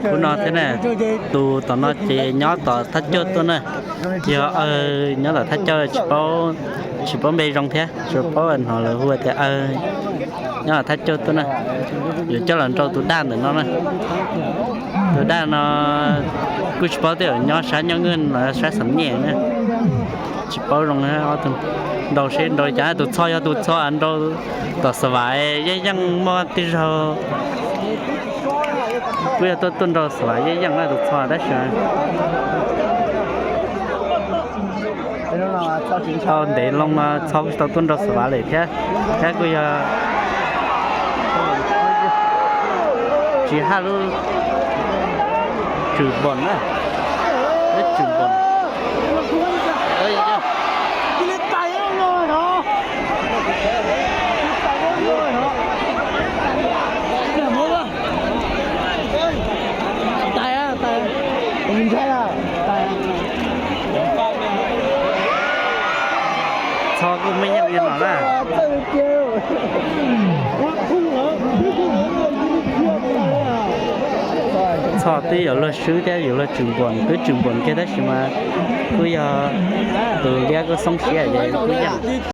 Khub no thiab na, tus tom no ces nyob tom thaj cauj tuaj na. Yog aw nyob tom thaj cauj, tsis paub npe zoo thiab, tsuas paub hnov lawv hu tias aw nyob tom thaj cauj tuaj na. Yuav coj los nrau tus daj ntawm no na. Tus daj no kuj tsis paub tej zaum nyob sab Nyob Nkaj los sab Xam Nyej na. Tsis paub zoo, ob tug nrau seb nrau li cas. Tus txho yog tus txho nrau tom Xav Vam, yeej yeej muaj tej zaug kuj yog tuaj tuaj nrau Xav Vam yeej yeej na tus txho tab sis tau ntev loo no txho kuj tsis tau tuaj nrau Xav Vam lawm thiab. Thiab kuj yog tsis haj lub tswm npoos na, lub tswm npoos. Txho kuj muaj ib yam li no na. Txho twb yuav luag swb thiab yuav luag tswm npoos, twb tswm npoos kiag tab sis mas kuj yog tus liab kuj xoob siab es kuj yeej